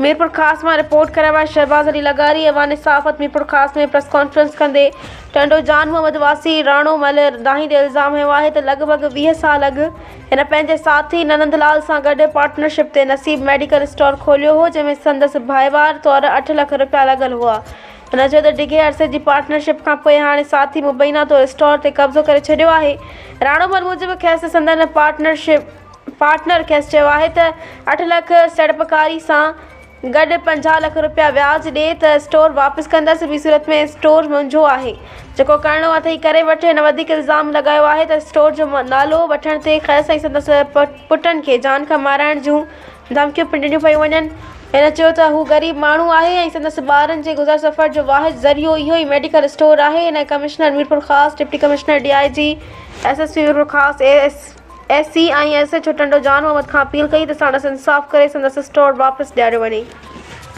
ميرپورخاص مان رپورٽ ڪرايو آهي شهباز علي لغاري ايوان صحافت ميرپورخاص ۾ پريس ڪانفرنس ڪندي ٽنڊو جان محمد واسي راڻو مل دانهيندي الزام هنيو آهي ته لڳ ڀڳ 20 سال اڳ هن پنهنجي ساٿي ننند لال سان گڏ پارٽنرشپ تي نصيب ميڊيڪل اسٽور کوليو هو جنهن ۾ سندس ڀائيوار طور اٺ لک رپيا لڳل هئا هن چيو ته ڊگهي عرصي جي پارٽنرشپ کانپوء هاڻي ساٿي مبينا طور اسٽور تي قبضو ڪري ڇڏيو آهي راڻو مل موجب کيس سندن پارٽنرشپ پارٽنر کيس چيو آهي ته اٺ لک سيڙپڪاري سان گڏ 50 لک رپيا وياج ڏي ته اسٽور واپس ڪندس ٻي صورت ۾ اسٽور منهنجو آهي جيڪو ڪرڻو اٿئي ڪري وٺ هن وڌيڪ الزام لڳايو آهي ته اسٽور جو نالو وٺڻ تي کيس ۽ سندس پٽن کي جان کان مارائڻ جون ڌمڪيون پڻ ڏنيون پيون وڃن هن چيو ته هو غريب ماڻهو آهي ۽ سندس ٻارن جي گذر سفر جو واحد ذريعو اهو ئي ميڊيڪل اسٽور آهي هن commissioner Mirpurkhas deputy commissioner D I G S S P Mirpurkhas A S S C ۽ S H O Tando Jan Muhammad کان اپيل ڪئي ته ساڻس انصاف ڪري سندس اسٽور واپس ڏياريو وڃي.